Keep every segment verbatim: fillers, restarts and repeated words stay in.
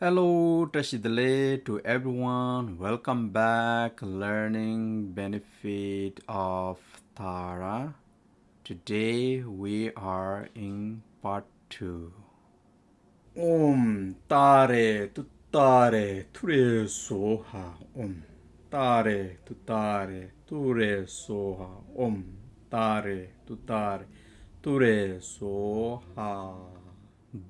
Hello, བཀྲ་ཤིས་བདེ་ལེགས to everyone. Welcome back, learning benefit of Tara. Today we are in part two. ཨོཾ་ཏཱ་རེ་ཏུཏྟཱ་རེ་ཐུ་རེ་སྭཱ་ཧཱ། ཨོཾ་ཏཱ་རེ་ཏུཏྟཱ་རེ་ཐུ་རེ་སྭཱ་ཧཱ། ཨོཾ་ཏཱ་རེ་ཏུཏྟཱ་རེ་ཐུ་རེ་སྭཱ་ཧཱ།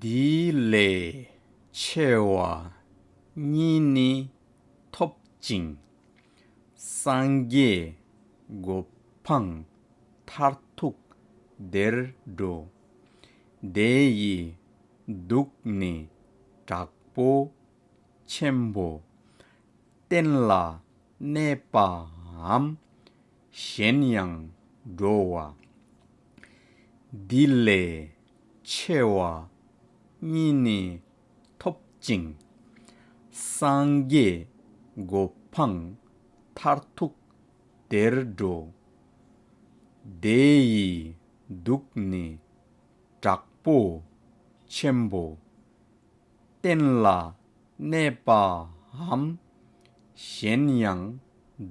འདི་ལས་ཆེ་བ་གཉིས་ནི་ཐོབ་ཅིང་། སངས་རྒྱས་གོ་འཕང་མཐར་ཐུག་དེར་འགྲོ། དེ་ཡི་དུག་ནི་དྲག་པོ་ཆེན་པོ། གཏན་ལ་གནས་པའམ་གཞན་ཡང་འགྲོ་བ། འདི་ལས་ཆེ་བ་གཉིས་ནི་ཐོབ་ཅིང་། སངས་རྒྱས་གོ་འཕང་མཐར་ཐུག་དེར་འགྲོ། དེ་ཡི་དུག་ནི་དྲག་པོ་ཆེན་པོ། གཏན་ལ་གནས་པའམ་གཞན་ཡང་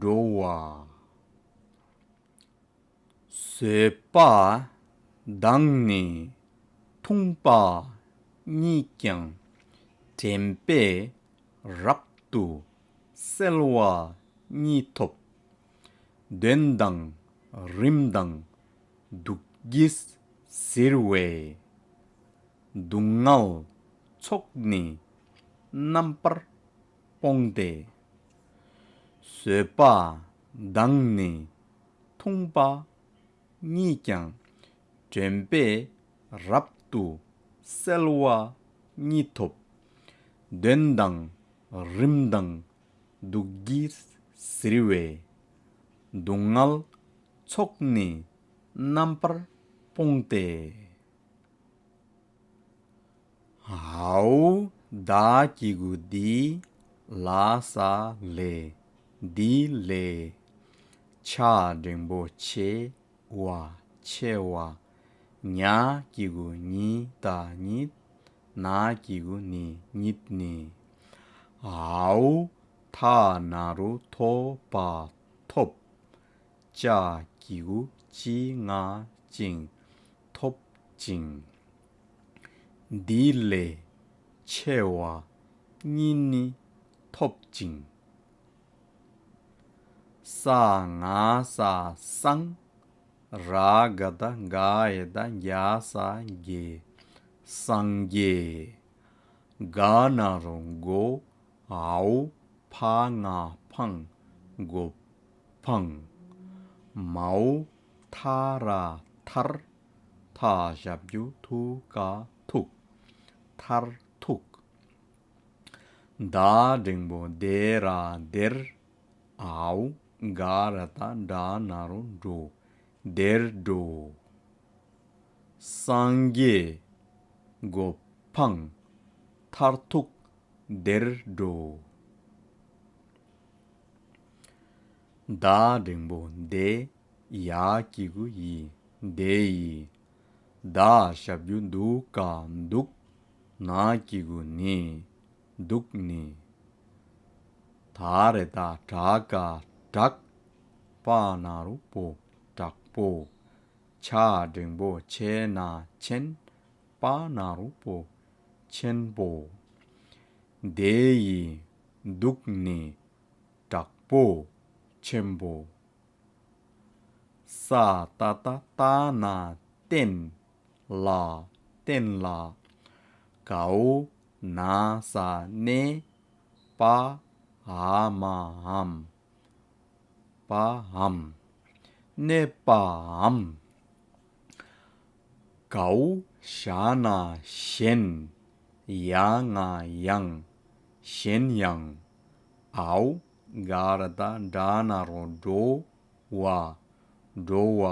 འགྲོ་བ། ཟོས་པ་དང་ནི་འཐུངས་པ་གཉིས་ཀྱང་། དྲན་པས་རབ་ཏུ་གསལ་བ་གཉིས་ཐོབ། གདོན་དང་རིམས་དང་དུག་གིས་གཟིར་བའི། སྡུག་བསྔལ་ཚོགས་ནི་རྣམ་པར་སྤོང་སྟེ། ཟོས་པ་དང་ནི་འཐུངས་པ་གཉིས་ཀྱང་། དྲན་པས་རབ་ཏུ་གསལ་བ་གཉིས་ཐོབ། གདོན་དང་རིམས་དང་དུག་གིས་གཟིར་བའི། སྡུག་བསྔལ་ཚོགས་ནི་རྣམ་པར་སྤོང་སྟེ། ཧའོ། བདག་གི་གུ་འདི་ལ་ས་ལས། འདི་ལས། ཆ་འགྲེང་བུ་ཆེ་བ་ཆེ་བ། ཉ་གི་གུ་ཉི་ད་ཉིད། ན་གི་གུ་ནི་ཉིད་ནི། ཧའོ། ཐ་ན་རོ་ཐོ་བ་ཐོབ། ཅ་གི་གུ་ཅི་ང་ཅིང་། ཐོབ་ཅིང་། འདི་ལས་ཆེ་བ་གཉིས་ནི་ཐོབ་ཅིང་། ས་ང་ས་སང་། ར་ག་བཏགས་རྒ་ཡ་བཏགས་རྒྱ་ས་རྒྱས། སངས་རྒྱས། ག་ན་རོ་གོ། འའོ། ཕ་ང་ཕང་། གོ་འཕང་། མའོ། ཐ་ར་ཐར། ཐ་ཞབས་ཀྱུ་ཐུ་ཀ་ཐུག་མཐར་ཐུག་ད་འགྲེང་བུ་དེ་ར་དེར། འའོ། ག་ར་བཏགས་གྲ་ན་རོ་གྲོ། དེར་འགྲོ། སངས་རྒྱས་གོ་འཕང་མཐར་ཐུག་དེར་འགྲོ། ད་འགྲེང་བུ་དེ། ཡ་གི་གུ་ཡི། དེ་ཡི། ད་ཞབས་ཀྱུ་དུ་ཀ་དུག་ན་གི་གུ་ནི། དུག་ནི། ད་རེ་ད་དྲ་ག་དྲག་པ་ན་རོ་པོ། དྲག་པོ། ཆ་འགྲེང་བུ་ཆེ་ན་ཆེན། པ་ན་རོ་པོ། ཆེན་པོ། དེ་ཡི་དུག་ནི་དྲག་པོ་ཆེན་པོ། ས་ཏ་བཏགས་སྟ་ན་བརྟན། ལ། བརྟན་ལ། གའོ་ན་ས་གནས། པ་འ་མ་འམ། པའམ། གནས་པའམ། གའོ་ཞ་ན་གཞན། ཡ་ང་ཡང་། གཞན་ཡང་། འའོ། ག་ར་བཏགས་གྲ་ན་རོ་གྲོ། བ། འགྲོ་བ།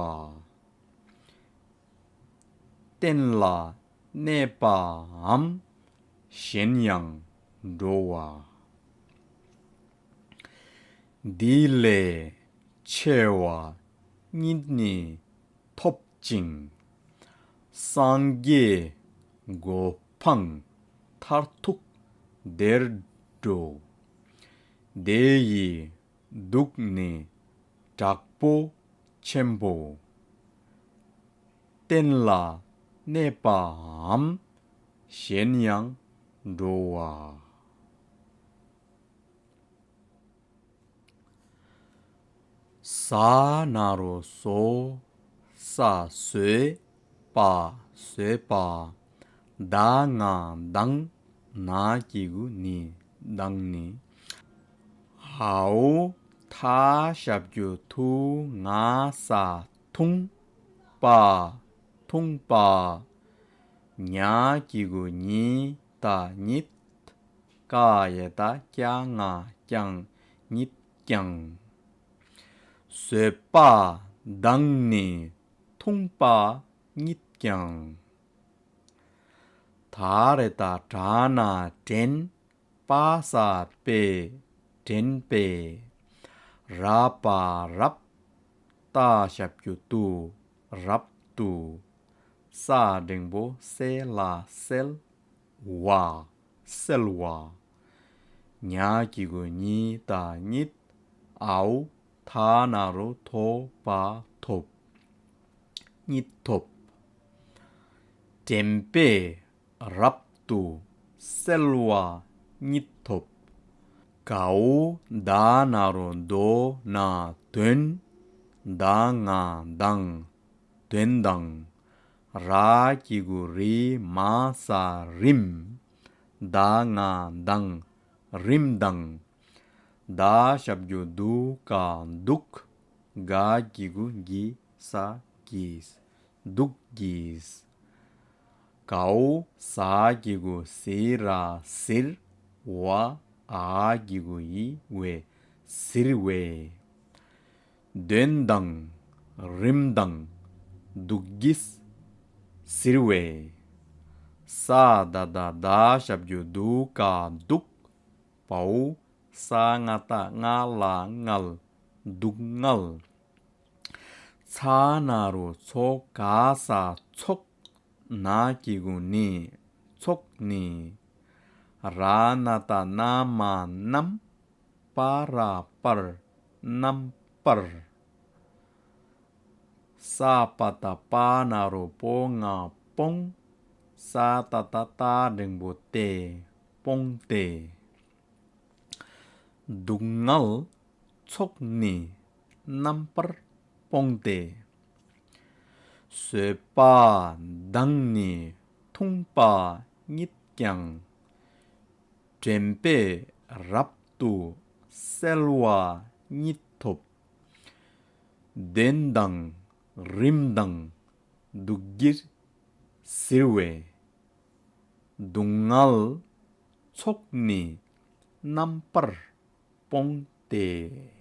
གཏན་ལ་གནས་པའམ་གཞན་ཡང་འགྲོ་བ། འདི་ལས་ཆེ་བ་གཉིས་ནི་ཐོབ་ཅིང་། སངས་རྒྱས་གོ་འཕང་མཐར་ཐུག་ དེར་འགྲོ། དེ་ཡི་འདུག་ནས་དྲག་པོ་ཆེན་པོ། བསྟན་ལ་གནས་པའམ་གཞན་ཡང་འགྲོ་བ། ཟ་ན་རོ་ཟོ། ས་ཟོས་པ་ཟོས་པ། ད་ང་དང་ན་གི་གུ་ནི་དང་ནི། འའོ་ཐ་ཞབས་ཀྱུ་ཐུ་ང་ས་འཐུང་པ་འཐུང་པ། ཉ་གི་གུ་ཉི་ད་ཉིད། ཀ་ཡ་བཏགས་ཀྱ་ང་ཀྱང་ཉིད་ཀྱང་། ཟོས་པ་དང་ནི་འཐུང་པ་ཉིད་ཀྱང་། ད་རེ་ད་དྲ་ན་དྲན། པ་ས་པས་དྲན་པས། ར་པ་རབ། ཏ་ཞབས་ཀྱུ་ཏུ་རབ་ཏུ། ས་འགྲེང་བུ་སེ་ལ་སེལ། བ། སེལ་བ། ཉ་གི་གུ་ཉི་ད་ཉིད། འའོ་ཐ་ན་རོ་ཐོ་བ་ཐོབ། གཉིད་ཐོབ། དྲན་པས་རབ་ཏུ་སེལ་བ་གཉིད་ཐོབ། གའོ་ད་ན་རོ་དོ་ན་དོན། ད་ང་དང་དོན་དང་། ར་གི་གུ་རི་མ་ས་རིམ། ད་ང་དང་རིམ་དང་། ད་ཞབས་ཀྱུ་དུ་ག་འདུག། ག་གི་གུ་གི་ས་གིས། འདུག་གིས། གའོ་ཟ་གི་གུ་ཟི་ར་ཟིར། བ་འ་གི་གུ་འི་འི། ཟིར་འི། དོན་དང་རིམ་དང་འདུག་གིས་ཟིར་འི། ས་ད་བཏགས་སྡ་ཞབས་ཀྱུ་སྡུ་ག་སྡུག། བའོ་ས་ང་བཏགས་སྔ་ལ་སྔལ། སྡུག་བསྔལ། ཚ་ན་རོ་ཚོ་ག་ས་ཚོགས། ན་གི་གུ་ནི། ཚོགས་ནི། ར་ན་བཏགས་རྣ་མ་རྣམ། པ་ར་པར། རྣམ་པར། ས་པ་བཏགས་སྤ་ན་རོ་སྤོ་ང་སྤོང་། ས་ཏ་བཏགས་སྟ་འགྲེང་བུ་སྟེ། སྤོང་སྟེ། སྡུག་བསྔལ་ཚོགས་ནི་རྣམ་པར་སྤོང་སྟེ། ཟོས་པ་དང་ནི་འཐུངས་པ་གཉིས་ཀྱང་། དྲན་པས་རབ་ཏུ་གསལ་བ་གཉིད་ཐོབ། དོན་དང་རིམ་དང་འདུག་གིས་གཟིར་བས། སྡུག་བསྔལ་ཚོགས་ནི་རྣམ་པར་སྤོང་སྟེ།